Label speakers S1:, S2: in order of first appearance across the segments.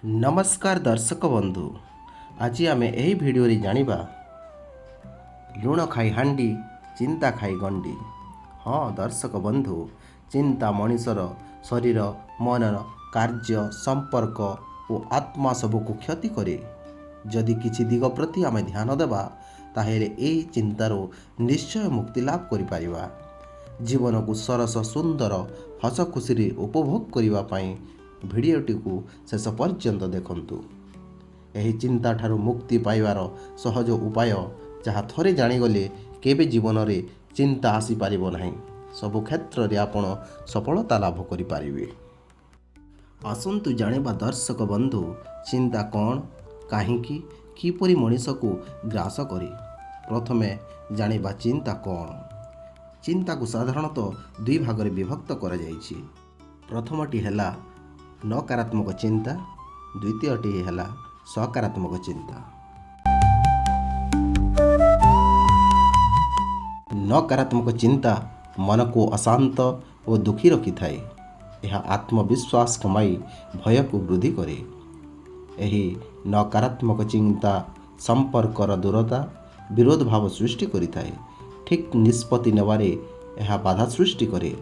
S1: ନମସ୍କାର ଦର୍ଶକ ବନ୍ଧୁ, ଆଜି ଆମେ ଏହି ଭିଡ଼ିଓରେ ଜାଣିବା, ଲୁଣ ଖାଇ ହାଣ୍ଡି, ଚିନ୍ତା ଖାଇ ଗଣ୍ଡି। ହଁ ଦର୍ଶକ ବନ୍ଧୁ, ଚିନ୍ତା ମଣିଷର ଶରୀର, ମନର କାର୍ଯ୍ୟ, ସମ୍ପର୍କ ଓ ଆତ୍ମା ସବୁକୁ କ୍ଷତି କରେ। ଯଦି କିଛି ଦିଗ ପ୍ରତି ଆମେ ଧ୍ୟାନ ଦେବା, ତାହେଲେ ଏହି ଚିନ୍ତାରୁ ନିଶ୍ଚୟ ମୁକ୍ତି ଲାଭ କରିପାରିବା। ଜୀବନକୁ ସରସ, ସୁନ୍ଦର, ହସ ଖୁସିରେ ଉପଭୋଗ କରିବା ପାଇଁ ଭିଡ଼ିଓଟିକୁ ଶେଷ ପର୍ଯ୍ୟନ୍ତ ଦେଖନ୍ତୁ। ଏହି ଚିନ୍ତାଠାରୁ ମୁକ୍ତି ପାଇବାର ସହଜ ଉପାୟ, ଯାହା ଥରେ ଜାଣିଗଲେ କେବେ ଜୀବନରେ ଚିନ୍ତା ଆସିପାରିବ ନାହିଁ। ସବୁ କ୍ଷେତ୍ରରେ ଆପଣ ସଫଳତା ଲାଭ କରିପାରିବେ। ଆସନ୍ତୁ ଜାଣିବା ଦର୍ଶକ ବନ୍ଧୁ, ଚିନ୍ତା କ'ଣ, କାହିଁକି, କିପରି ମଣିଷକୁ ଗ୍ରାସ କରେ। ପ୍ରଥମେ ଜାଣିବା ଚିନ୍ତା କ'ଣ। ଚିନ୍ତାକୁ ସାଧାରଣତଃ ଦୁଇ ଭାଗରେ ବିଭକ୍ତ କରାଯାଇଛି। ପ୍ରଥମଟି ହେଲା ନକାରାତ୍ମକ ଚିନ୍ତା, ଦ୍ୱିତୀୟଟି ହେଲା ସକାରାତ୍ମକ ଚିନ୍ତା। ନକାରାତ୍ମକ ଚିନ୍ତା ମନକୁ ଅଶାନ୍ତ ଓ ଦୁଃଖୀ ରଖିଥାଏ। ଏହା ଆତ୍ମବିଶ୍ୱାସ କମାଇ ଭୟକୁ ବୃଦ୍ଧି କରେ। ଏହି ନକାରାତ୍ମକ ଚିନ୍ତା ସମ୍ପର୍କର ଦୂରତା, ବିରୋଧ ଭାବ ସୃଷ୍ଟି କରିଥାଏ। ଠିକ୍ ନିଷ୍ପତ୍ତି ନେବାରେ ଏହା ବାଧା ସୃଷ୍ଟି କରେ।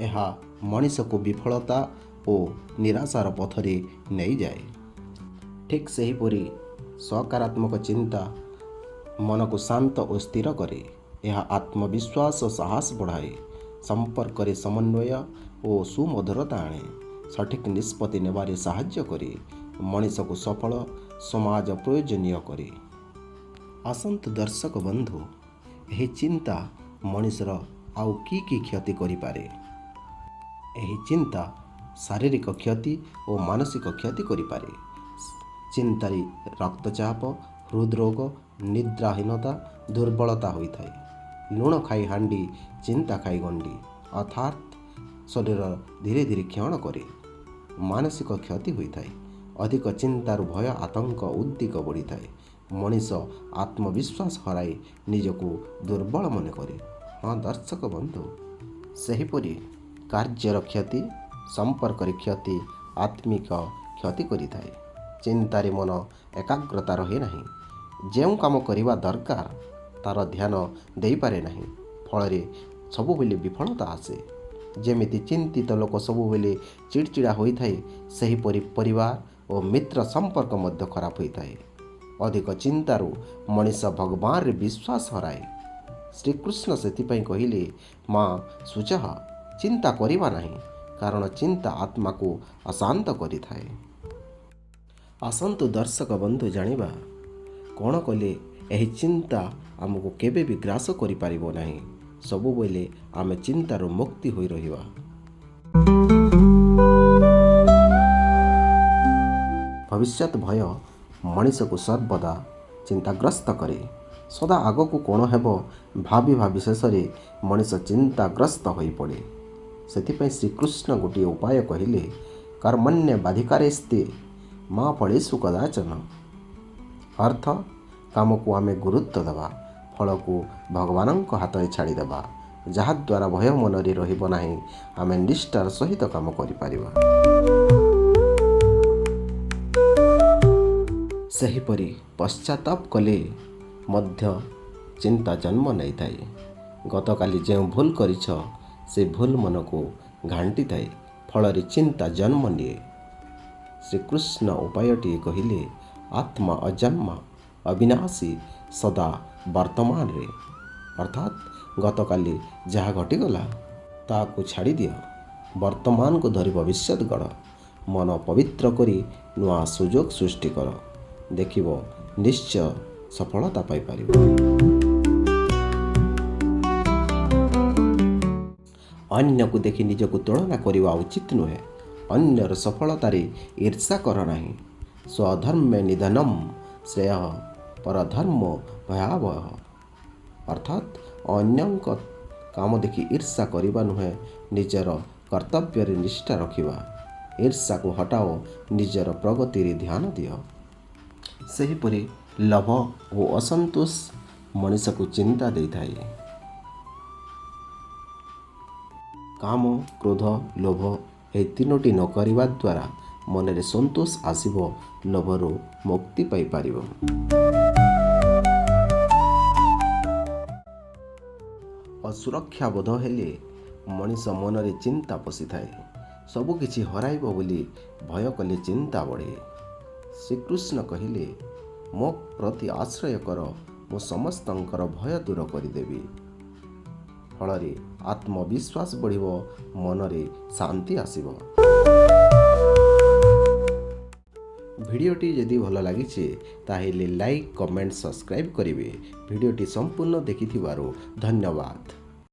S1: ଏହା ମଣିଷକୁ ବିଫଳତା ଓ ନିରାଶାର ପଥରେ ନେଇଯାଏ। ଠିକ୍ ସେହିପରି ସକାରାତ୍ମକ ଚିନ୍ତା ମନକୁ ଶାନ୍ତ ଓ ସ୍ଥିର କରେ। ଏହା ଆତ୍ମବିଶ୍ୱାସ ଓ ସାହସ ବଢ଼ାଏ, ସମ୍ପର୍କରେ ସମନ୍ୱୟ ଓ ସୁମଧୁରତା ଆଣେ, ସଠିକ୍ ନିଷ୍ପତ୍ତି ନେବାରେ ସାହାଯ୍ୟ କରେ, ମଣିଷକୁ ସଫଳ, ସମାଜ ପ୍ରୟୋଜନୀୟ କରେ। ଆସନ୍ତୁ ଦର୍ଶକ ବନ୍ଧୁ, ଏହି ଚିନ୍ତା ମଣିଷର ଆଉ କି କି କ୍ଷତି କରିପାରେ? ଏହି ଚିନ୍ତା ଶାରୀରିକ କ୍ଷତି ଓ ମାନସିକ କ୍ଷତି କରିପାରେ। ଚିନ୍ତାରେ ରକ୍ତଚାପ, ହୃଦରୋଗ, ନିଦ୍ରାହୀନତା, ଦୁର୍ବଳତା ହୋଇଥାଏ। ଲୁଣ ଖାଇ ହାଣ୍ଡି, ଚିନ୍ତା ଖାଇ ଗଣ୍ଡି, ଅର୍ଥାତ୍ ଶରୀର ଧୀରେ ଧୀରେ କ୍ଷଣ କରେ। ମାନସିକ କ୍ଷତି ହୋଇଥାଏ। ଅଧିକ ଚିନ୍ତାରୁ ଭୟ, ଆତଙ୍କ, ଉଦ୍ବେଗ ବଢ଼ିଥାଏ। ମଣିଷ ଆତ୍ମବିଶ୍ୱାସ ହରାଇ ନିଜକୁ ଦୁର୍ବଳ ମନେ କରେ। ହଁ ଦର୍ଶକ ବନ୍ଧୁ, ସେହିପରି କାର୍ଯ୍ୟର କ୍ଷତି, ସମ୍ପର୍କରେ କ୍ଷତି, ଆତ୍ମିକ କ୍ଷତି କରିଥାଏ। ଚିନ୍ତାରେ ମନ ଏକାଗ୍ରତା ରହେ ନାହିଁ। ଯେଉଁ କାମ କରିବା ଦରକାର, ତା'ର ଧ୍ୟାନ ଦେଇପାରେ ନାହିଁ। ଫଳରେ ସବୁବେଳେ ବିଫଳତା ଆସେ। ଯେମିତି ଚିନ୍ତିତ ଲୋକ ସବୁବେଳେ ଚିଡ଼ଚିଡ଼ା ହୋଇଥାଏ, ସେହିପରି ପରିବାର ଓ ମିତ୍ର ସମ୍ପର୍କ ମଧ୍ୟ ଖରାପ ହୋଇଥାଏ। ଅଧିକ ଚିନ୍ତାରୁ ମଣିଷ ଭଗବାନରେ ବିଶ୍ୱାସ ହରାଏ। ଶ୍ରୀକୃଷ୍ଣ ସେଥିପାଇଁ କହିଲେ, ମା ଶୁଚଃ, ଚିନ୍ତା କରିବା ନାହିଁ, କାରଣ ଚିନ୍ତା ଆତ୍ମାକୁ ଅଶାନ୍ତ କରିଥାଏ। ଆସନ୍ତୁ ଦର୍ଶକ ବନ୍ଧୁ ଜାଣିବା, କ'ଣ କଲେ ଏହି ଚିନ୍ତା ଆମକୁ କେବେ ବି ଗ୍ରାସ କରିପାରିବ ନାହିଁ, ସବୁବେଳେ ଆମେ ଚିନ୍ତାରୁ ମୁକ୍ତି ହୋଇ ରହିବା। ଭବିଷ୍ୟତ ଭୟ ମଣିଷକୁ ସର୍ବଦା ଚିନ୍ତାଗ୍ରସ୍ତ କରେ। ସଦା ଆଗକୁ କ'ଣ ହେବ ଭାବି ଭାବି ଶେଷରେ ମଣିଷ ଚିନ୍ତାଗ୍ରସ୍ତ ହୋଇପଡ଼େ। ସେଥିପାଇଁ ଶ୍ରୀକୃଷ୍ଣ ଗୋଟିଏ ଉପାୟ କହିଲେ, କର୍ମଣ୍ୟେବାଧିକାରସ୍ତେ ମା ଫଳେଷୁ କଦାଚନ। ଅର୍ଥ, କାମକୁ ଆମେ ଗୁରୁତ୍ୱ ଦେବା, ଫଳକୁ ଭଗବାନଙ୍କ ହାତରେ ଛାଡ଼ିଦେବା, ଯାହାଦ୍ୱାରା ଭୟ ମନରେ ରହିବ ନାହିଁ, ଆମେ ନିଷ୍ଠାର ସହିତ କାମ କରିପାରିବା। ସେହିପରି ପଶ୍ଚାତାପ କଲେ ମଧ୍ୟ ଚିନ୍ତା ଜନ୍ମ ନେଇଥାଏ। ଗତକାଲି ଯେଉଁ ଭୁଲ କରିଛ, ସେ ଭୁଲ ମନକୁ ଘାଣ୍ଟିଥାଏ, ଫଳରେ ଚିନ୍ତା ଜନ୍ମ ନିଏ। ଶ୍ରୀକୃଷ୍ଣ ଉପାୟଟିଏ କହିଲେ, ଆତ୍ମା ଅଜନ୍ମା, ଅବିନାଶୀ, ସଦା ବର୍ତ୍ତମାନରେ। ଅର୍ଥାତ୍ ଗତକାଲି ଯାହା ଘଟିଗଲା, ତାହାକୁ ଛାଡ଼ିଦିଅ, ବର୍ତ୍ତମାନକୁ ଧରି ଭବିଷ୍ୟତ ଗଢ଼। ମନ ପବିତ୍ର କରି ନୂଆ ସୁଯୋଗ ସୃଷ୍ଟି କର, ଦେଖିବ ନିଶ୍ଚୟ ସଫଳତା ପାଇପାରିବ। ଅନ୍ୟକୁ ଦେଖି ନିଜକୁ ତୁଳନା କରିବା ଉଚିତ ନୁହେଁ। ଅନ୍ୟର ସଫଳତାରେ ଈର୍ଷା କର ନାହିଁ। ସ୍ୱଧର୍ମେ ନିଧନମ୍ ଶ୍ରେୟ ପରଧର୍ମ ଭୟାବହ। ଅର୍ଥାତ୍ ଅନ୍ୟଙ୍କ କାମ ଦେଖି ଈର୍ଷା କରିବା ନୁହେଁ, ନିଜର କର୍ତ୍ତବ୍ୟରେ ନିଷ୍ଠା ରଖିବା। ଈର୍ଷାକୁ ହଟାଅ, ନିଜର ପ୍ରଗତିରେ ଧ୍ୟାନ ଦିଅ। ସେହିପରି ଲୋଭ ଓ ଅସନ୍ତୋଷ ମଣିଷକୁ ଚିନ୍ତା ଦେଇଥାଏ। କାମ, କ୍ରୋଧ, ଲୋଭ ଏହି ତିନୋଟି ନ କରିବା ଦ୍ୱାରା ମନରେ ସନ୍ତୋଷ ଆସିବ, ଲୋଭରୁ ମୁକ୍ତି ପାଇପାରିବ। ଅସୁରକ୍ଷା ବୋଧ ହେଲେ ମଣିଷ ମନରେ ଚିନ୍ତା ପଶିଥାଏ। ସବୁକିଛି ହରାଇବ ବୋଲି ଭୟ କଲେ ଚିନ୍ତା ବଢ଼େ। ଶ୍ରୀକୃଷ୍ଣ କହିଲେ, ମୋ ପ୍ରତି ଆଶ୍ରୟ କର, ମୁଁ ସମସ୍ତଙ୍କର ଭୟ ଦୂର କରିଦେବି। ଫଳରେ ଆତ୍ମବିଶ୍ୱାସ ବଢ଼ିବ, ମନରେ ଶାନ୍ତି ଆସିବ। ଭିଡ଼ିଓଟି ଯଦି ଭଲ ଲାଗିଛି, ତାହେଲେ ଲାଇକ୍, କମେଣ୍ଟ, ସବସ୍କ୍ରାଇବ୍ କରିବେ। ଭିଡ଼ିଓଟି ସମ୍ପୂର୍ଣ୍ଣ ଦେଖିଥିବାରୁ ଧନ୍ୟବାଦ।